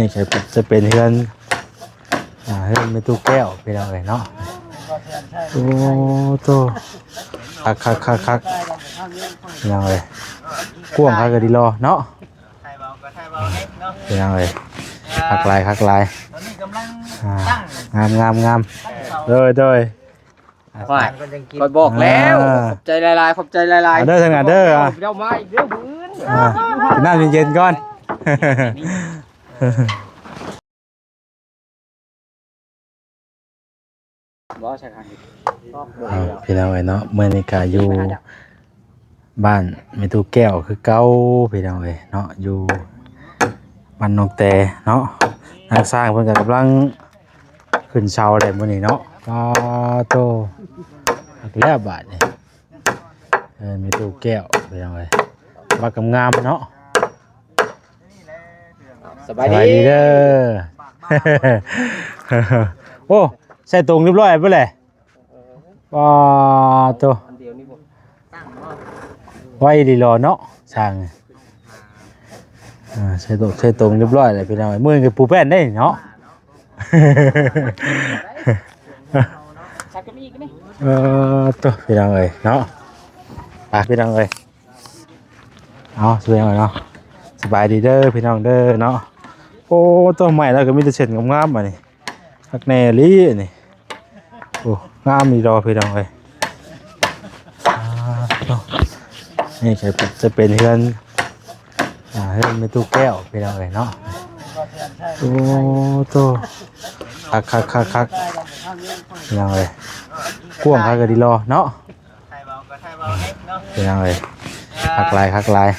ນີ້ກໍຈະເປັນເຮືອນ ອ່າ ເຮືອນແມ່ຕູ້ແກ້ວ ພີ່ນ້ອງເອີຍເນາະ. ໂອ້ໂຕ ຄັກໆໆໆ ພີ່ນ້ອງເອີຍ ກວ້າງຄັກກະດີລໍເນາະ ພີ່ນ້ອງເອີຍ ຄັກຫຼາຍ ຄັກຫຼາຍ ອ່າ ງາມໆໆ ໂດຍໆ ຂ້ອຍ ຂ້ອຍບອກແລ້ວ ອ່າ ຂອບໃຈຫຼາຍໆ ຂອບໃຈຫຼາຍໆ ເດີ ທາງນັ້ນເດີ ອ່າ ເຈົ້າມາອີກເດີ ມື້ອື່ນ ອ່າ ກິນນ້ຳເຢັນໆກ່ອນ ບໍ່ໃຊ່ຄັນ ເອີ ພີ່ນ້ອງເອີຍເນາະ ມື້ນີ້ກະຢູ່ ບ້ານແມ່ຕູ້ແກ້ວຄືເກົ່າ ພີ່ນ້ອງເອີຍເນາະ ຢູ່ບ້ານນ້ອງແຕເນາະ. ນາງຊ້າງເພິ່ນກໍກຳລັງຂຶ້ນເສົາແຫຼະມື້ນີ້ເນາະ. ປາໂຕ ຄັກແລ້ວບາດນີ້ ເອີ ແມ່ຕູ້ແກ້ວ ພີ່ນ້ອງເອີຍ ບັກງາມໆເນາະ. ສະບາຍດີເດີ ໂອ້ ໃສ່ຕົງຮຽບຮ້ອຍເບິດແຫຼະ. ປາໂຕ ໄວດີຫຼໍເນາະ ຊ່າງ ອ່າ ໃສ່ຕົງ ໃສ່ຕົງຮຽບຮ້ອຍແລ້ວພີ່ນ້ອງ. ມື້ນີ້ກໍປູແປ້ນໄດ້ເນາະ ເອີ ໂຕ ພີ່ນ້ອງເອີຍເນາະ ໄປພີ່ນ້ອງເອີຍ ເອົາ ສະບາຍດີເດີພີ່ນ້ອງເດີເນາະ. ໂອ້ ຕົ້ນໄມ້ລາວກໍມີແຕ່ເສັ້ນງາມໆ ອັນນີ້ ຄັກແນ່ອີ່ຫຼີອັນນີ້. ໂອ້ ງາມອີ່ຫຼີພີ່ນ້ອງເອີຍ. ອ່າ ໂຕ ນີ້ກໍຈະເປັນເຮືອນ ອ່າ ເຮືອນແມ່ຕູ້ແກ້ວພີ່ນ້ອງເອີຍເນາະ. ໂອ້ໂຕ ຄັກໆໆໆ ພີ່ນ້ອງເອີຍ ກວ້າງຄັກກະດີລໍເນາະ. ພີ່ນ້ອງເອີຍ ຄັກຫຼາຍ ຄັກຫຼາຍ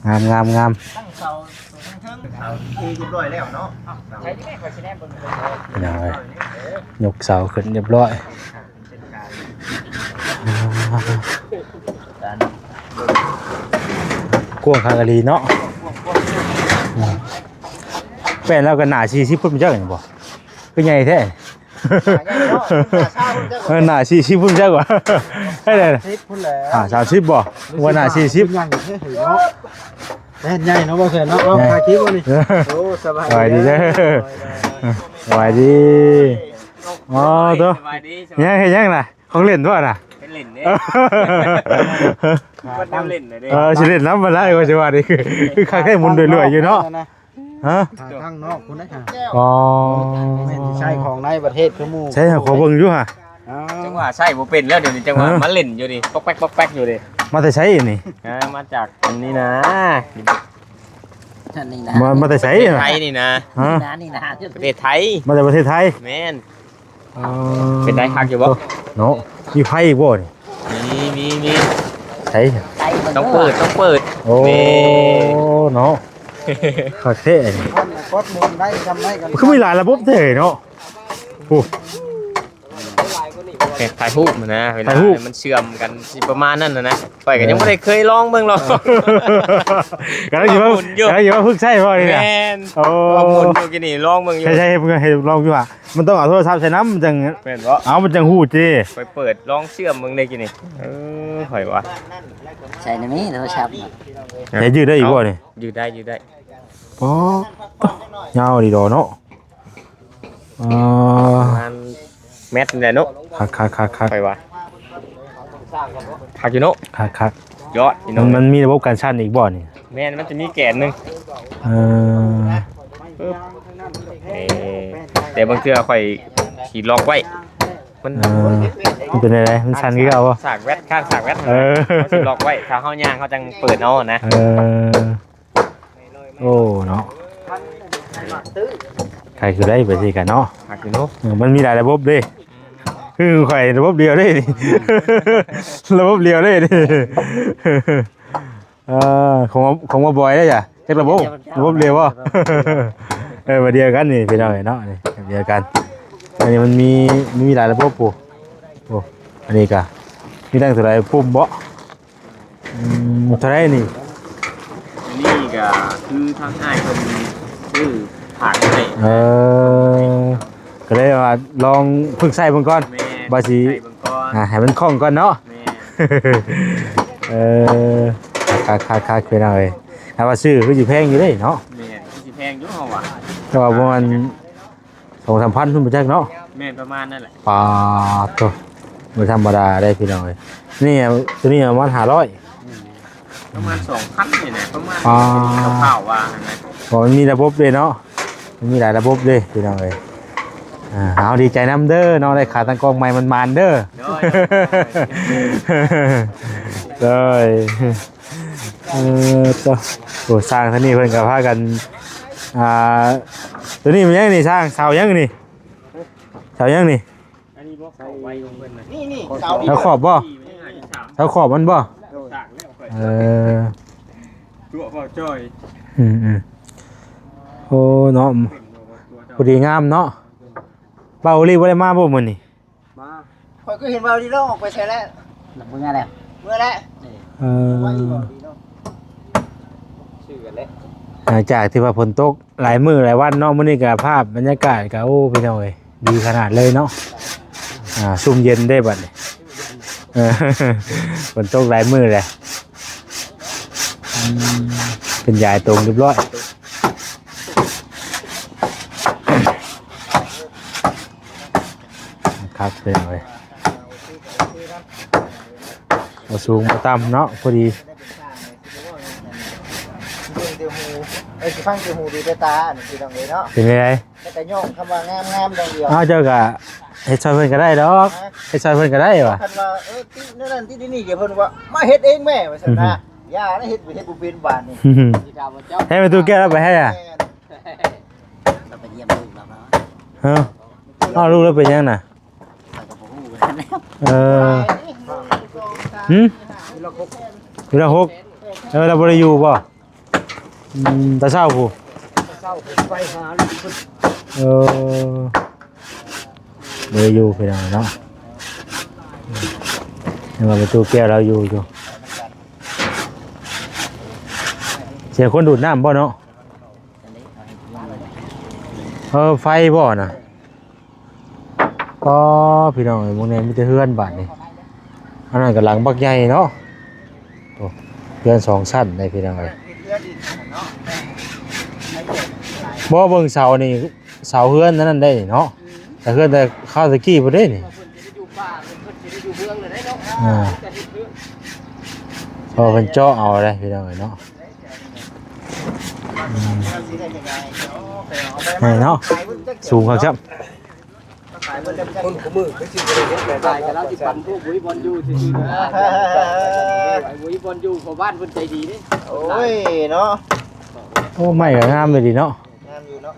ອ່າ ງາມໆໆ ພີ່ນ້ອງເອີຍ ຍົກເສົາຂຶ້ນຮຽບຮ້ອຍ ກວ້າງຄັກອີ່ຫຼີເນາະ. ແປ້ນລາວກໍໜ້າສີ່ສິບພຸ້ນ ຈັກແມ່ນບໍ່ ຄືໃຫຍ່ແທ້. ເອີ ໜ້າສີ່ສິບພຸ້ນຈັກວ່າ ໃຊ່ແຫຼະ ສິບພຸ້ນແຫຼະ ອ່າ ສາມສິບບໍ່ ວ່າໜ້າສີ່ສິບ ໃຫຍ່ແທ້ເນາະ ແມ່ນໃຫຍ່ເນາະ ບໍ່ແມ່ນເນາະ. ເອົາ ຖ່າຍຄລິບບໍ່ນີ້ ໂອ້ ສະບາຍດີເດີ ສະບາຍດີ ອໍ ໂຕ ສະບາຍດີ ຍັງເຮັດຫຍັງນະ ຂອງຫຼິ້ນຕົວະນະ ເປັນຫຼິ້ນເດ້ ເອີ ຊິຫຼິ້ນນຳມັນໄດ້ ວ່າຊິວ່ານີ້ ຄື ຄືຄັກແທ້ ໝູນລວຍໆຢູ່ເນາະ. ຮະ ທາງນອກພຸ້ນເດ້ ອໍ ແມ່ນຊິໃຊ້ຂອງໃນປະເທດຄືໝູ່ ໃຊ້ ຂໍເບິ່ງຢູ່ຫະ ຈັ່ງວ່າໃຊ້ບໍ່ເປັນແລ້ວດຽວນີ້ ຈັ່ງວ່າມາຫຼິ້ນຢູ່ນີ້ ປອກແປັກ ປອກແປັກຢູ່ເດ້. ມາແຕ່ໃສນີ້ ເອີ ມາຈາກອັນນີ້ນະ ອັນນີ້ນະ ມາ ມາແຕ່ໃສ ປະເທດໄທນີ້ນະ ຮະ ນີ້ນະ ປະເທດໄທ ມາແຕ່ປະເທດໄທ ແມ່ນ. ອໍ ເປັນໄດ ຄັກຢູ່ບໍ່ ເນາະ ມີໄຟອີກບໍ່ນີ້? ມີ ມີ ມີ ໃສ ຕ້ອງເປີດ ຕ້ອງເປີດ ໂອ້ ເນາະ ຄັກແທ້ ກົດໜຶ່ງໄດ້ ທຳໄດ້ກັນ ຄືມີຫຼາຍລະບົບແທ້ເນາະ. ໂອ້ ແບບຖ່າຍຮູບນະ ເວລາມັນເຊື່ອມກັນຊິປະມານນັ້ນນະ ຂ້ອຍກໍຍັງບໍ່ໄດ້ເຄີຍລອງເບິ່ງລອກ ກຳລັງຊິມາ ກຳລັງຊິມາຝຶກໃຊ້ບໍ່ນີ້ນະ ແມ່ນ ໂອ້ ໝູນຢູ່ກີ້ນີ້ລອງເບິ່ງຢູ່ ໃຊ້ ໃຊ້ ໃຫ້ລອງຢູ່ຫະ ມັນຕ້ອງເອົາໂທລະສັບໃສ່ນຳ ມັນຈັ່ງ ແມ່ນບໍ່ ເອົາ ມັນຈັ່ງຮູ້ຕິ ຂ້ອຍເປີດລອງເຊື່ອມເບິ່ງເດ້ກີ້ນີ້ ເອີ ຂ້ອຍວ່າ ໃສ່ໃນນີ້ໂທລະສັບ ໃຊ້ຢືດໄດ້ອີກບໍ່ນີ້ ຢືດໄດ້ ຢືດໄດ້ ອໍ ຍາວດີດອເນາະ ອໍ ປະມານແມັດນີ້ແຫຼະເນາະ ຄັກໆໆໆ ຂ້ອຍວ່າ ຄັກຢູ່ເນາະ ຄັກໆ ຍອດ ພີ່ນ້ອງ ມັນ ມັນມີລະບົບກັນສັ່ນອີກບໍ່ນີ້ ແມ່ນ ມັນຈະມີແກນໜຶ່ງ ເອີ ປຶບ ເອີ ແຕ່ບາງເທື່ອຂ້ອຍຊິລັອກໄວ້ ມັນ ເອີ ມັນເປັນແນວໃດ ມັນສັ່ນຄືເກົ່າບໍ່ ສາກແວັດ ຂ້າງສາກແວັດ ເອີ ມັນຊິລັອກໄວ້ ຖ້າເຮົາຍ່າງເຮົາຈັ່ງເປີດເອົານະ ເອີ ໂອ້ ເນາະ ໃຜຄືໄດ້ໄປຊິກັນເນາະ ຄັກຢູ່ເນາະ ເອີ ມັນມີຫຼາຍລະບົບເດ້ ຄືຂ້ອຍລະບົບດຽວເດ້ນີ້ ລະບົບດຽວເດ້ນີ້ ເອີ ຂອງ ຂອງບໍ່ບອຍເດ້ຈ້ະ ຈັກລະບົບ ລະບົບດຽວບໍ່ ເອີ ແບບດຽວກັນນີ້ພີ່ນ້ອງເອີຍເນາະ ນີ້ແບບດຽວກັນ ອັນນີ້ມັນມີ ມັນມີຫຼາຍລະບົບພຸ້ນ ໂອ້ ອັນນີ້ກະມີຕັ້ງເທົ່າໃດ ປຸ່ມບໍ່ ອືມ ເທົ່າໃດນີ້ ອັນນີ້ກະຄືທາງອ້າຍເພິ່ນຊື້ຝາກໄວ້ ເອີ ກໍເລີຍວ່າລອງຝຶກໃຊ້ເບິ່ງກ່ອນ ແມ່ນ ວ່າຊິ ໃຊ້ເບິ່ງກ່ອນ ອ່າ ໃຫ້ມັນຄ່ອງກ່ອນເນາະ ແມ່ນ ເອີ ຄັກໆໆ ພີ່ນ້ອງເອີຍ ຖ້າວ່າຊື້ຄືຊິແພງຢູ່ເດ້ເນາະ ແມ່ນ ຄືຊິ ແພງຢູ່ເຮົາວ່າ ແຕ່ວ່າປະມານສອງສາມພັນພຸ້ນບໍ່ຈັກເນາະ. ແມ່ນ ປະມານນັ້ນແຫຼະ. ປາດໂທ້ ບໍ່ທຳມະດາເດ້ພີ່ນ້ອງເອີຍ. ນີ້ ໂຕນີ້ປະມານຫ້າຮ້ອຍ ປະມານສອງພັນນີ້ແຫຼະ ປະມານ ອ່າ ຄ່າວໆວ່າຫັ້ນນະ. ເພາະມັນມີລະບົບເດ້ເນາະ ມັນມີຫຼາຍລະບົບເດ້ພີ່ນ້ອງເອີຍ. ອ່າ ເອົາ ດີໃຈນຳເດີເນາະ ໄດ້ຂາຕັ້ງກ້ອງໃໝ່ ໝານໆເດີ. ໂດຍ ໂດຍ ເອີ ໂຕ ໂອ້ ຊ່າງທາງນີ້ເພິ່ນກໍພາກັນ ອ່າ ໂຕນີ້ແມ່ນຫຍັງນີ້ຊ່າງ? ເສົາຫຍັງນີ້? ເສົາຫຍັງນີ້? ອັນນີ້ບໍ່ເຂົ້າໄວຂອງເພິ່ນນະ ນີ້ ນີ້ ເສົານີ້ ເສົາຂອບບໍ່? ເສົາຂອບມັນບໍ່? ໂດຍ ສ້າງແລ້ວຂ້ອຍ ເອີ ຕົວະເວົ້າຈ່ອຍ ອືມໆ ໂອ້ ເນາະ ພໍດີງາມເນາະ. ບ່າວໂອລີບໍ່ໄດ້ມາບໍ່ມື້ນີ້? ມາ ຂ້ອຍກໍເຫັນວ່າດີເນາະ ອອກໄປໃສແລ້ວ? ລະເມືອແລ້ວ ເມືອແລ້ວ. ເອີ ເອີ ວ່າດີເນາະ ຊື່ກັນແຫຼະ. ຫຼັງຈາກທີ່ວ່າຝົນຕົກຫຼາຍມື້ຫຼາຍວັນເນາະ ມື້ນີ້ກໍພາບບັນຍາກາດກໍ ໂອ້ ພີ່ນ້ອງເອີຍ ດີຂະໜາດເລີຍເນາະ. ອ່າ ຊຸ່ມເຢັນເດ້ບັດນີ້ ເອີ ຝົນຕົກຫຼາຍມື້ແຫຼະ. ອືມ ເປັນຢາຍຕົງຮຽບຮ້ອຍ. ຄັກເລີຍ ບໍ່ສູງບໍ່ຕ່ຳເນາະ ພໍດີ. ເບິ່ງແຕ່ຫູ ເອີ ຊິຟັງແຕ່ຫູ ດູແຕ່ຕາ ພີ່ນ້ອງເອີຍເນາະ. ເປັນຈັ່ງໃດ? ແລ້ວກໍຍ້ອງຄຳວ່າງາມໆຢ່າງດຽວ. ເອົາ ເຈົ້າກໍເຮັດຊ່ອຍເພິ່ນກໍໄດ້ດອກ. ຮະ? ເຮັດຊ່ອຍເພິ່ນກໍໄດ້ຫວາ? ຄັນວ່າ ເອີ ຕິແນວນັ້ນຕິນີ້ ດຽວເພິ່ນວ່າມາເຮັດເອງແມ້ ວ່າຊັ້ນນະ. ອືຮຶ ຢ່ານະ ເຮັດ ເຮັດບໍ່ເປັນບາດນີ້. ໃຫ້ແມ່ຕູ້ແກ້ວລາວໄປໃຫ້ອະ? ແມ່ນ ລາວໄປຢ້ຽມລູກລາວເນາະ. ຮະ? ອ້າວ ລູກລາວເປັນຫຍັງນະ? ຂ້ອຍກໍບໍ່ຮູ້ຄືກັນແລ້ວ. ເອີ ຫຶ? ຢູ່ລະຫົກ ເອີ ລາວບໍ່ໄດ້ຢູ່ບໍ່? ອືມ ແຕ່ເຊົ້າພຸ້ນ ແຕ່ເຊົ້າພຸ້ນໄປຫາລູກເພິ່ນ. ເອີ ບໍ່ໄດ້ຢູ່ພີ່ນ້ອງເນາະ. ອືມ ຍັງວ່າປະຕູແກ້ວລາວຢູ່ຢູ່ ເສຍຄົນດູດນ້ຳບໍ່ເນາະ? ເອີ ໄຟບໍ່ນະ? ອໍ ພີ່ນ້ອງເອີຍ ເບິ່ງແດ່ ມີແຕ່ເຮືອນບາດນີ້. ອັນນັ້ນກໍຫຼັງບັກໃຫຍ່ເນາະ. ໂອ້ ເຮືອນສອງຊັ້ນເດ້ພີ່ນ້ອງເອີຍ. ບໍ່ ເບິ່ງເສົານີ້ ເສົາເຮືອນອັນນັ້ນໄດ້ເນາະ. ແຕ່ເຮືອນແຕ່ຄາວຕະກີ້ພຸ້ນເດ້ນີ້. ອ່າ ເພາະເພິ່ນເຈາະເອົາເດ້ພີ່ນ້ອງເອີຍເນາະ. ອືມ ນີ້ເນາະ ສູງຄັກຊ້ຳ. ຄົນຄູ່ມືຄືຊິບໍ່ໄດ້ເຮັດແບບນັ້ນເນາະ. ລາວຊິປັນພວກບໍ່ມີບ່ອນຢູ່ຊື່ໆ ບໍ່ມີບ່ອນຢູ່ ເພາະບ້ານເພິ່ນໃຈດີເດ້. ໂອ້ຍເນາະ ໂອ້ ໄມ້ກໍງາມຢູ່ດີເນາະ. ງາມຢູ່ເນາະ.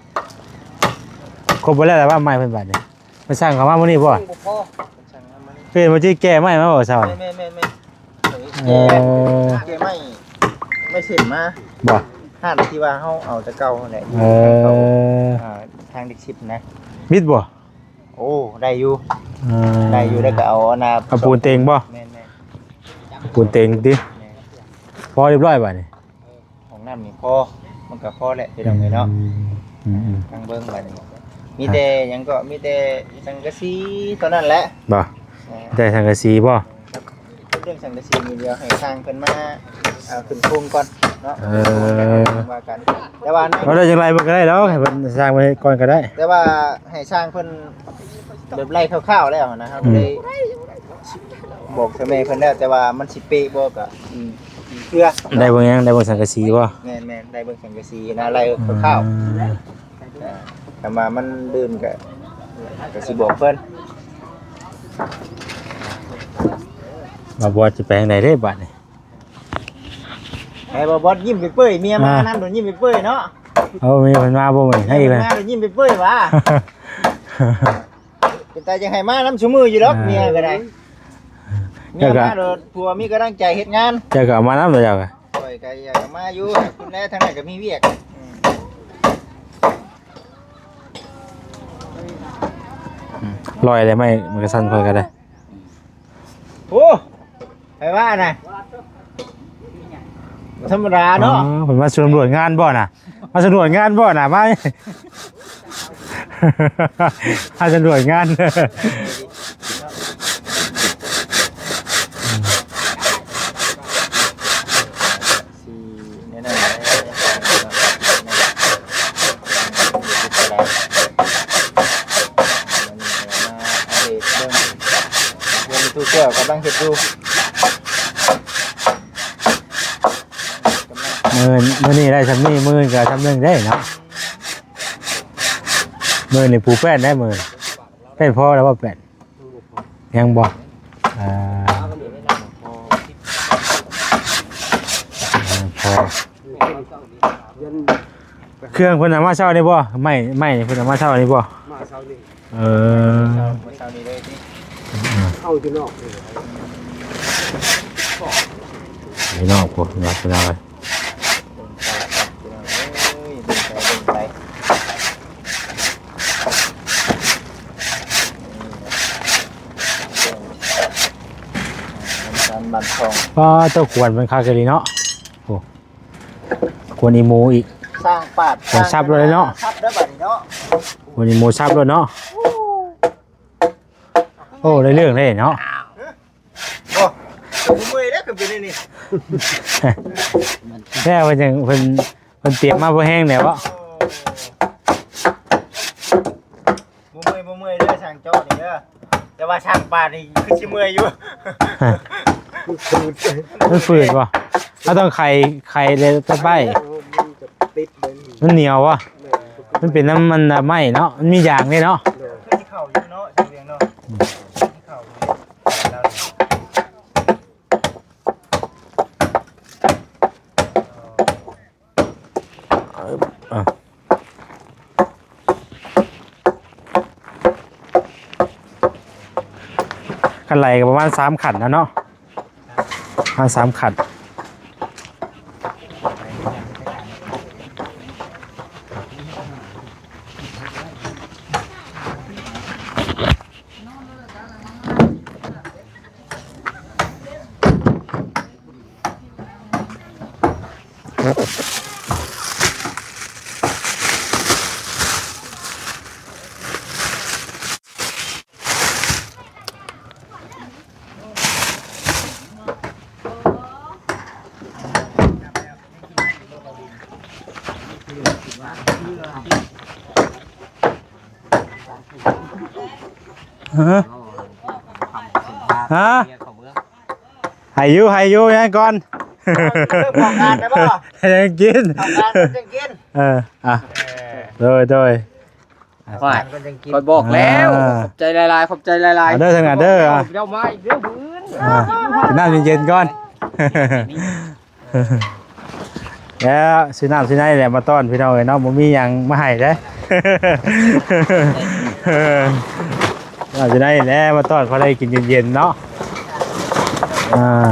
ຄົບເບິດແລ້ວລະວ່າໄມ້ເພິ່ນບາດນີ້. ເພິ່ນສັ່ງເຂົ້າມາມື້ນີ້ບໍ່? ບໍ່ພໍ ເພິ່ນສັ່ງມາມື້ນີ້. ເພິ່ນວ່າຊິແກ່ໄມ້ມາບໍ່ຊາວ? ແມ່ນໆໆ ເອີ ແກ່ໄມ້ ໄມ້ເສັ້ນມາ. ບໍ່? ຮ້ານທີ່ວ່າເຮົາເອົາແຕ່ເກົ່າຫັ້ນແຫຼະ ຢູ່ ເອີ ທາງເຂົາ ອ່າ ທາງເດັກສິບນະ. ມິດບໍ່? ໂອ້ ໄດ້ຢູ່ ເອີ ໄດ້ຢູ່. ແລ້ວກໍເອົາອັນນ່າ ເອົາປູນເຕັງບໍ່? ແມ່ນໆ ປູນເຕັງຕິ. ແມ່ນ ພໍຮຽບຮ້ອຍບາດນີ້. ຫ້ອງນ້ຳນີ້ພໍ ມັນກໍພໍແຫຼະພີ່ນ້ອງເອີຍເນາະ. ອືມ ອືມໆ ທາງເບິ່ງບາດນີ້ ມີແຕ່ຫຍັງກໍ ມີແຕ່ສັງກະສີເທົ່ານັ້ນແຫຼະ. ບໍ່? ແມ່ນ ໄດ້ສັງກະສີບໍ່? ເລື່ອງສັງກະສີນີ້ ດຽວໃຫ້ຊ່າງເພິ່ນມາ ເອົາຂຶ້ນໂຄງກ່ອນເນາະ. ເອີ ວ່າກັນ ແຕ່ວ່າໃນ ເອົາໄດ້ຈັ່ງໃດເບິ່ງກໍໄດ້ດອກ ໃຫ້ເພິ່ນ ຊ່າງເພິ່ນເຮັດກ່ອນກໍໄດ້. ແຕ່ວ່າໃຫ້ຊ່າງເພິ່ນແບບໄລ່ຄ່າວໆແລ້ວນະ ເຮົາກໍເລີຍ ອືມ ບອກຊະແມ່ເພິ່ນແລ້ວ ແຕ່ວ່າມັນຊິເປະບໍ່ກໍ ອືມ ເທື່ອ ໄດ້ເບິ່ງຫຍັງ? ໄດ້ເບິ່ງສັງກະສີບໍ່? ແມ່ນໆ ໄດ້ເບິ່ງສັງກະສີນະ ໄລ່ຄ່າວໆ. ອ່າ ຖ້າວ່າມັນລື່ນກໍ ກໍຊິບອກເພິ່ນ. ບ່າວບອດຊິໄປທາງໃດເດ້ບາດນີ້? ໃຫ້ບ່າວບອດຍິ້ມເປີຍໆ ເມຍມານຳໂດດຍິ້ມເປີຍໆເນາະ. ເອົາ ເມຍເພິ່ນມາບໍ່ມື້ນີ້? ໃຫ້ເພິ່ນມາໂດດຍິ້ມເປີຍໆຫວາ? ເປັນຕາຢາກໃຫ້ມານຳຊຸມື້ຢູ່ດອກ ອ່າ ເມຍກໍໄດ້. ເມຍມາໂດດ ຜົວມີກຳລັງໃຈເຮັດງານ. ເຈົ້າກໍເອົາມານຳເຈົ້າກໍ. ຂ້ອຍກໍຢາກເອົາມາຢູ່ ແຕ່ຄຸນແລທາງນັ້ນກໍມີວຽກ. ອືມ ອືມ ລອຍໄດ້ໄໝ? ມັນກໍສັ່ນ ຂ້ອຍກໍໄດ້. ໂອ້ ໃຜວ່ານະ ບໍ່ທຳມະດາເນາະ. ອໍ ເພິ່ນມາສຳຫຼວດງານບໍ່ນະ? ມາສຳຫຼວດງານບໍ່ນະ? ມາ ມາສຳຫຼວດງານ. ຊິແນວນັ້ນແຫຼະ. ແລ້ວກຳລັງເຮັດຢູ່ ມື້ ມື້ນີ້ໄດ້ຊ່ຳນີ້ ມື້ອື່ນກໍຊ່ຳໜຶ່ງເດ້ເນາະ. ມື້ນີ້ປູແປ້ນໄດ້ ມື້ແປ້ນພໍແລ້ວບໍ່ ແປ້ນ ຍັງບໍ່? ອ່າ ພໍ ເຄື່ອງເພິ່ນເອົາມາເຊົ້ານີ້ບໍ່? ໄມ້ ໄມ້ເພິ່ນເອົາມາເຊົ້ານີ້ບໍ່? ມາເຊົ້ານີ້. ເອີ ເຊົ້ານີ້ເລີຍຕິ? ເອົາຢູ່ນອກ ຢູ່ນອກພຸ້ນ ເບິ່ງໄປ ພີ່ນ້ອງເອີຍ ເບິ່ງໄປ ເບິ່ງໄປ. ບ້ານ ບ້ານຊ່ອງ ປ້າ ເຈົ້າຂວນເພິ່ນຄັກອີ່ຫຼີເນາະ. ໂອ້ ຄວນອີ່ໝູອີກ ສ້າງປາດ ຄວນສັບໂລດເນາະ ສັບເດີບັດນີ້ເນາະ ຄວນອີ່ໝູສັບໂລດເນາະ. ໂອ້ ໄດ້ເລື່ອງເດ້ເນາະ. ໂອ້ ບໍ່ເມື່ອຍເດ້ ຄືເປັນນີ້ ແລ້ວເພິ່ນຍັງ ເພິ່ນ ເພິ່ນຕຽມມາພໍແຮງແລ້ວເບາະ. ບໍ່ເມື່ອຍ ບໍ່ເມື່ອຍເດີ ຊ່າງເຈາະນີ້ເດີ ແຕ່ວ່າຊ່າງປາດນີ້ຄືຊິເມື່ອຍຢູ່. ມັນຝືດບໍ່? ເຮົາຕ້ອງໄຂ ໄຂແລ້ວຕະໄບ ມັນຈະຕິດເລີຍ. ມັນໜຽວບໍ່? ແມ່ນ ມັນເປັນນ້ຳມັນໄມ້ເນາະ ມັນມີຢາງເດ້ເນາະ. ໂດຍ ຄືຊິເຂົ້າຢູ່ເນາະ ເຈົ້າວຽງເນາະ. ອືມ ຄືຊິເຂົ້າຢູ່ ລາວນີ້. ອ່າ ຄັນໄຫຼກໍປະມານສາມຂັ້ນນະເນາະ ປະມານສາມຂັ້ນ. ຮະ ຮະ ໃຫ້ຢູ່ ໃຫ້ຢູ່ ຍັງກ່ອນ ເລີ່ມເຂົ້າງານແລ້ວບໍ່? ຍັງກິນ ເຂົ້າງານຍັງກິນ. ເອີ ອ່ະ ເອີ ໂດຍ ໂດຍ ຂ້ອຍ ຂ້ອຍບອກແລ້ວ ອ່າ ຂອບໃຈຫຼາຍໆ ຂອບໃຈຫຼາຍໆ ເດີ ທາງນັ້ນເດີ ອ່ະ ເຈົ້າມາອີກເດີ ມື້ອື່ນ ອ່າ ກິນນ້ຳເຢັນໆກ່ອນ. ແລ້ວຊື້ນ້ຳຊື້ໃນແຫຼະມາຕ້ອນພີ່ນ້ອງເອີຍເນາະ ບໍ່ມີຫຍັງມາໃຫ້ເດ້. ເອີ ນ້ຳຊື້ໃນແຫຼະມາຕ້ອນ ພໍໄດ້ກິນເຢັນໆເນາະ. ອ່າ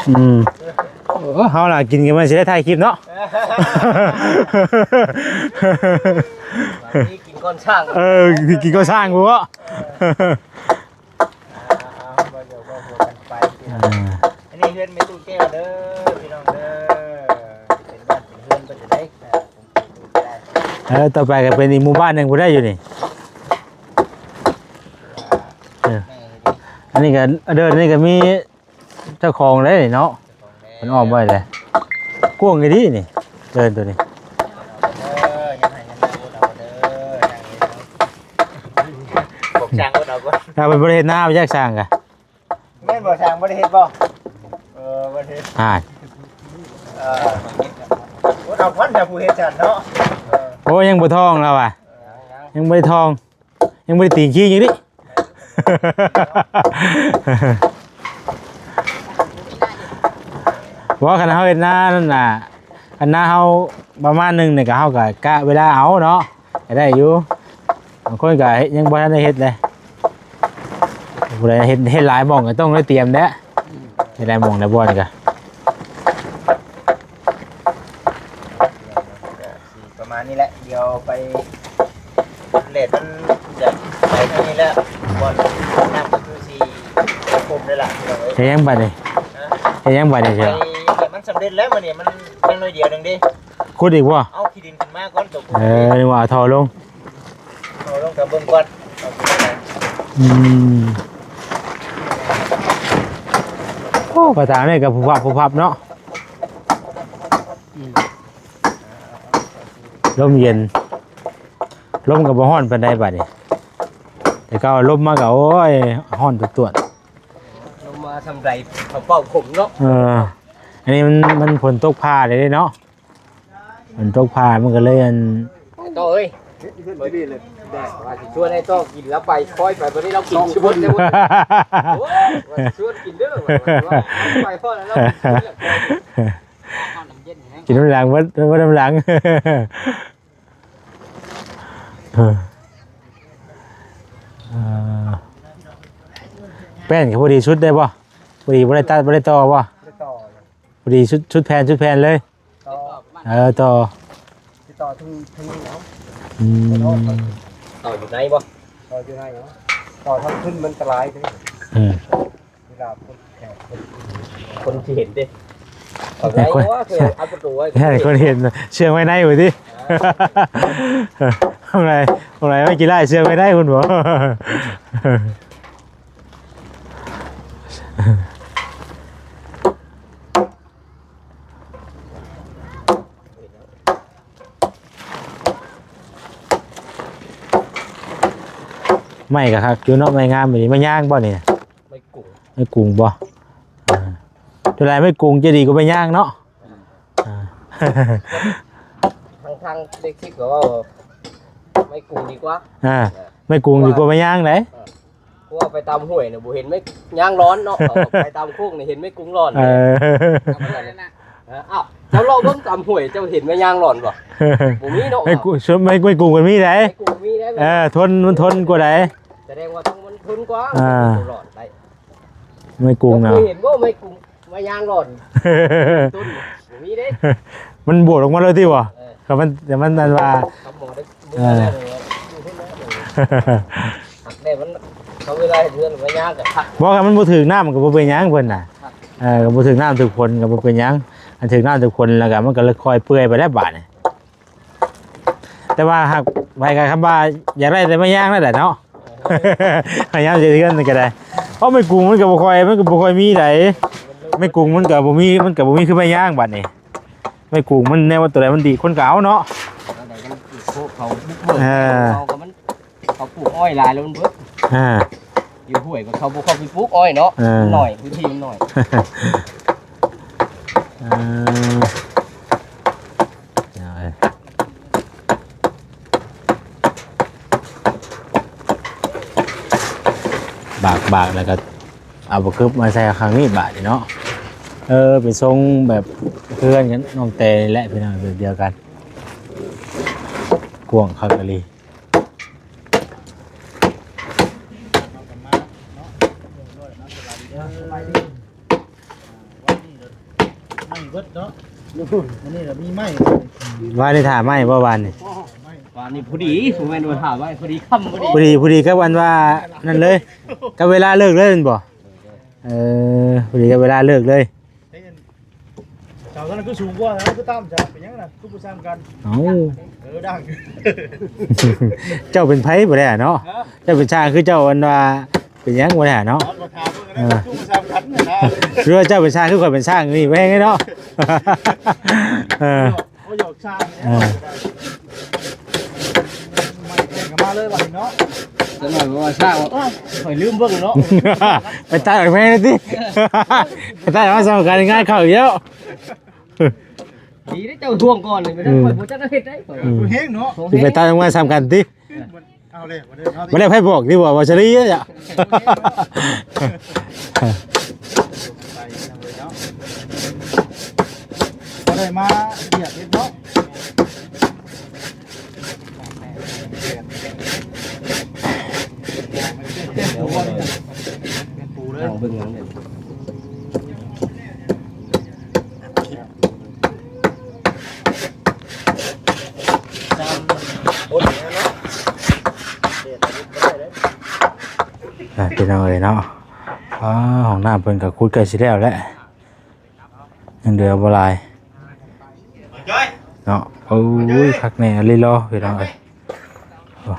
ອືມ ໂອ້ ເຮົາລະກິນກັນ ມັນຊິໄດ້ຖ່າຍຄລິບເນາະ. ກິນກ່ອນຊ່າງ ເອີ ກິນກ່ອນຊ່າງພຸ້ນເນາະ. ອ່າ ອັນນີ້ເຮືອນແມ່ຕູ້ແກ້ວເດີພີ່ນ້ອງເດີ ເປັນບ້ານເປັນເຮືອນເພິ່ນຢູ່ໃດ. ເອີ ຕໍ່ໄປກໍເປັນອີກໝູ່ບ້ານໜຶ່ງຜູ້ໃດຢູ່ນີ້. ເອີ ອັນນີ້ກໍ ເດີ ອັນນີ້ກໍມີ ເຈົ້າຂອງເດ້ເນາະ ເພິ່ນອ້ອມໄວ້ແຫຼະ ກວ້າງອີ່ຫຼີນີ້ ເດີນໂຕນີ້. ເອີ ຍັງໃຫ້ຍັງນາອດເອົາເດີ ຍັງອີກ ບອກຊ່າງອດເອົາກ່ອນ ຖ້າເພິ່ນບໍ່ໄດ້ເຮັດນາໄປຈັກຊ່າງກະ ແມ່ນບໍ່ ຊ່າງບໍ່ໄດ້ເຮັດບໍ່? ເອີ ບໍ່ໄດ້ເຮັດ ຫາຍ ເອີ ອດເອົາກ່ອນ ຖ້າຜູ້ເຮັດຊັ້ນເນາະ. ເອີ ໂອ້ ຍັງບໍ່ທ້ອງລາວວ່າ ເອີ ຍັງ ຍັງບໍ່ໄດ້ທ້ອງ. ຍັງບໍ່ໄດ້ຕີງຂີ້ຫຍັງເດ້ ບໍ່ ຄັນເຮົາເຮັດນານັ້ນນະ ຄັນນາເຮົາປະມານໜຶ່ງນີ້ ກໍເຮົາກໍກະເວລາເອົາເນາະ ກໍໄດ້ຢູ່. ບາງຄົນກໍຍັງບໍ່ທັນໄດ້ເຮັດເດ້ ຜູ້ໃດເຮັດ ເຮັດຫຼາຍໝ່ອງກໍຕ້ອງໄດ້ຕຽມແຫຼະ ເຮັດຫຼາຍໝ່ອງຫຼາຍບ່ອນກໍ ປະມານນີ້ແຫຼະ ດຽວໄປ ເລດມັນຈະໄປທາງນີ້ແຫຼະ ບ່ອນນ້ຳກໍຄືຊິຄົມໄດ້ລະ ພີ່ນ້ອງເອີຍ. ເຮັດຫຍັງບັດນີ້? ຮະ? ເຮັດຫຍັງບັດນີ້? ໄປ ມັນສຳເລັດແລ້ວມື້ນີ້ ມັນຍັງໜ້ອຍດຽວໜຶ່ງເດ້. ຂຸດອີກບໍ່? ເອົາຂີ້ດິນຂຶ້ນມາກ່ອນ ຕົວຂຸດ. ເອີ ນຶກວ່າເອົາທໍ່ລົງ ເອົາລົງ ກໍເບິ່ງກ່ອນ. ອືມ ໂອ້ ກະຖາງນີ້ກໍຜຸບພັບ ຜຸບພັບເນາະ. ອືມ ລົມເຢັນ. ລົມກໍບໍ່ຮ້ອນປານໃດບາດນີ້ ແຕ່ເກົ່າລົມມາກໍ ໂອ້ຍ ຮ້ອນຕວດໆ ລົມມາຊ່ຳໃດ ເຂົາເປົ່າຜົມເນາະ. ເອີ ອັນນີ້ມັນ ມັນຝົນຕົກຟ້າເດ້ເນາະ ມັນຕົກຟ້າມັນກໍເລີຍ ອັນ ໄອ້ຕໍ່ເອີຍ ເຮັດ ເຮັດຢູ່ນີ້ແຫຼະ ວ່າຊິຊວນໄອ້ຕໍ່ກິນ ແລ້ວໄປ ຄ່ອຍໄປ ບັດນີ້ລາວກິນຊິໝົດແລ້ວ ໂອ້ຍ ວ່າຊິຊວນກິນເດີ ວ່າ ວ່າ ວ່າໄປພໍແລ້ວ ກິນນຳຫຼັງ ເບິດ ເບິດນຳຫຼັງ. ເອີ ເອີ ແປ້ນກໍພໍດີຊຸດໄດ້ບໍ່? ພໍດີ ບໍ່ໄດ້ຕັດ ບໍ່ໄດ້ຕໍ່ບໍ່? ບໍ່ໄດ້ຕໍ່ ພໍດີຊຸດ ຊຸດແຜ່ນ ຊຸດແຜ່ນເລີຍ ຕໍ່ ເອີ ຕໍ່ ຊິຕໍ່ເທິງ ເທິງນີ້ເອົາ ອືມ ຕໍ່ຢູ່ໃນບໍ່? ຕໍ່ຢູ່ໃນເອົາ ຕໍ່ທາງຂຶ້ນມັນກະຫຼາຍເດ້ ເອີ ເວລາຄົນແຂກ ຄົນ ຄົນຊິເຫັນເດ້ ເຂົາໃຈວ່າເຂົາເອົາປະຕູໄວ້ ໃຫ້ຄົນເຫັນ ເຊື່ອງໄວ້ໃນພຸ້ນຕິ ເອີ ຂອງໃດ ຂອງໃດໄວ້ກິນຫຼາຍ ເຊື່ອງໄວ້ໃນພຸ້ນບໍ? ໄມ້ກໍຄັກຢູ່ເນາະ ໄມ້ງາມອີ່ຫຼີ ໄມ້ຍາງບໍ່ນີ້? ໄມ້ກຸງ ໄມ້ກຸງບໍ່? ອ່າ ສ່ວນຫຼາຍໄມ້ກຸງຈະດີກວ່າໄມ້ຍາງເນາະ ອ່າ ທາງ ທາງເດັກຊິກກໍເວົ້າ ໄມ້ກຸງດີກວ່າ ອ່າ ເອີ ໄມ້ກຸງດີກວ່າໄມ້ຍາງໃດ ເອີ ເພາະວ່າໄປຕາມຫ້ວຍນະ ບໍ່ເຫັນໄມ້ຍາງລອນເນາະ ເຂົາໄປຕາມໂຄກນີ້ເຫັນໄມ້ກຸງລອນ ເອີ ເອົ້າ ເຈົ້າເລາະເບິ່ງຕາມຫ້ວຍ ເຈົ້າເຫັນໄມ້ຍາງລອນບໍ່? ບໍ່ມີເນາະ ໄມ້ກຸງ ໄມ້ ໄມ້ກຸງມັນມີໃດ ໄມ້ກຸງມີໃດ ເອີ ທົນ ມັນທົນກວ່າໃດ ສະແດງວ່າຕ້ອງມັນທົນກວ່າ ອ່າ ໄມ້ກຸງລອນໄດ້ ໄມ້ກຸງນະ ເຈົ້າເຄີຍເຫັນບໍ່ໄມ້ກຸງ ໄມ້ຍາງລອນ ຕົ້ນບໍ່ມີເດ້ ມັນບວດອອກມາເລີຍຕິບໍ່? ເອີ ຄັນມັນ ແຕ່ມັນອັນວ່າ ເອີ ແນ່ ມັນ ເຂົາເວລາເຮັດເຮືອນໄມ້ຍາງກໍຄັກ ບໍ່ ຄັນມັນບໍ່ຖືກນ້ຳມັນກໍບໍ່ເປັນຫຍັງເພິ່ນນະ ເອີ ກໍບໍ່ຖືກນ້ຳຖືກຝົນກໍບໍ່ເປັນຫຍັງ ອັນຖືກນ້ຳຖືກຝົນແລ້ວກໍມັນກໍເລີຍຄ່ອຍເປື່ອຍໄປແລ້ວບາດນີ້. ແຕ່ວ່າຫາກໃຜກໍຄຳວ່າຢາກໄດ້ແຕ່ໄມ້ຍາງນັ້ນແຫຼະເນາະ ພະຍາຍາມເຮັດເຮືອນນີ້ກໍໄດ້ ເພາະໄມ້ກຸງມັນກໍບໍ່ຄ່ອຍ ມັນກໍບໍ່ຄ່ອຍມີໃດ ໄມ້ກຸງມັນກໍບໍ່ມີ ມັນກໍບໍ່ມີຄືໄມ້ຍາງບາດນີ້ ໄມ້ກຸງມັນແນວວ່າຕົວໃດມັນດີຄົນກໍເອົາເນາະ ອັນໃດມັນ ເຂົາບຸກເບີກ ເອີ ເຂົາກໍມັນ ເຂົາປູກອ້ອຍຫຼາຍແລ້ວມັນເບີດ ອ່າ ຢູ່ຫ້ວຍກໍເຂົາບໍ່ເຂົ້າໄປປູກອ້ອຍເນາະ ເອີ ໜ້ອຍ ພື້ນທີ່ມັນໜ້ອຍ ເອີ ບາກໆ ແລ້ວກໍເອົາບັກກຶບມາໃສ່ຂ້າງນີ້ບາດນີ້ເນາະ ເອີ ໄປຊົງແບບເຮືອນກັນ ນ້ອງແຕນີ້ແຫຼະ ພີ່ນ້ອງ ແບບດຽວກັນ ກວ້າງຄັກອີ່ຫຼີ. ໄມ້ເບິດເນາະ ມື້ນີ້ລະມີໄມ້ ວານນີ້ຖ້າໄມ້ບໍ່ ວານນີ້ ວານນີ້ພໍດີ ບໍ່ແມ່ນວ່າຖ້າໄວ້ ພໍດີຄ່ຳພໍດີ ພໍດີ ພໍດີກັບອັນວ່ານັ້ນເລີຍ ກັບເວລາເລີກເລີຍແມ່ນບໍ່? ເອີ ພໍດີກັບເວລາເລີກເລີຍ. ເສົາຕົວນັ້ນຄືສູງກວ່ານະ ຄືຕ່ຳຊະ ເປັນຫຍັງນະ ຄືບໍ່ຊ່ຳກັນ? ເອົ້າ ເອີ ດັງ ເຈົ້າເປັນໃຜບໍ່ໄດ້ເນາະ ເຈົ້າເປັນຊ່າງຄືເຈົ້າອັນວ່າເປັນຫຍັງບໍ່ໄດ້ເນາະ ເອີ ຄືວ່າເຈົ້າເປັນຊ່າງຄືຂ້ອຍເປັນຊ່າງນີ້ແມ່ນເນາະ ເອີ ໂອ້ຍ ຢອກຊ່າງ ເອີ ມາເລີຍບັດນີ້ເນາະ ຈັກໜ້ອຍວ່າຊ່າງ ໂອ້ຍ ຂ້ອຍລືມເບິ່ງເນາະ ໄປຕັດອອກແມ່ນຕິ ໄປຕັດອອກມາຊ່ຳກັນງ່າຍເຂົ້າອີກແລ້ວ ດີເດ້ເຈົ້າທວງກ່ອນນີ້ ບໍ່ໄດ້ ອືມ ຂ້ອຍບໍ່ຈັກເຮັດໄດ້ ອືມ ແຮງເນາະ ຊິໄປຕັດອອກມາຊ່ຳກັນຕິ ເອົາເລີຍ ບໍ່ໄດ້ເນາະ ບໍ່ໄດ້ໃຜບອກຕິ ບໍ່ ບໍ່ສະລີ ບໍ່ໄດ້ມາຫຽບເຮັດເນາະ. ເອົາເບິ່ງຫຍັງເດ້ ອ່າ ພີ່ນ້ອງເອີຍເນາະ ອ່າ ຫ້ອງນ້ຳເພິ່ນກໍຂຸດໃກ້ຊິແລ້ວແຫຼະ. ຍັງເຫຼືອບໍ່ຫຼາຍເນາະ ໂອ້ຍ ຄັກແນ່ອີ່ຫຼີເນາະ ພີ່ນ້ອງເອີຍ ໂອ້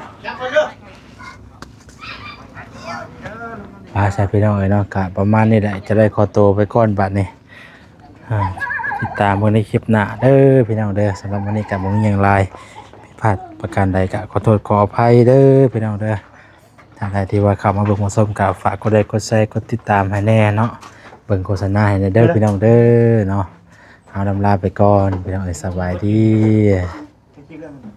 ອ່າ ໃຊ່ ພີ່ນ້ອງເອີຍເນາະ ກະປະມານນີ້ແຫຼະ ຈະໄດ້ຂໍໂຕໄປກ່ອນບາດນີ້ ອ່າ ຕິດຕາມເບິ່ງໃນຄລິບໜ້າເດີ ພີ່ນ້ອງເດີ ສຳລັບມື້ນີ້ກະບໍ່ມີຫຍັງຫຼາຍ. ພາດປະການໃດກະຂໍໂທດຂໍອະໄພເດີພີ່ນ້ອງເດີ. ທ່ານໃດທີ່ວ່າເຂົ້າມາເບິ່ງມາຊົມກະຝາກກົດໄລກົດແຊກົດຕິດຕາມໃຫ້ແນ່ເນາະ, ເບິ່ງໂຄສະນາໃຫ້ແນ່ເດີພີ່ນ້ອງເດີເນາະ. ເຮົາລຳລາໄປກ່ອນພີ່ນ້ອງເອີຍ, ສະບາຍດີ.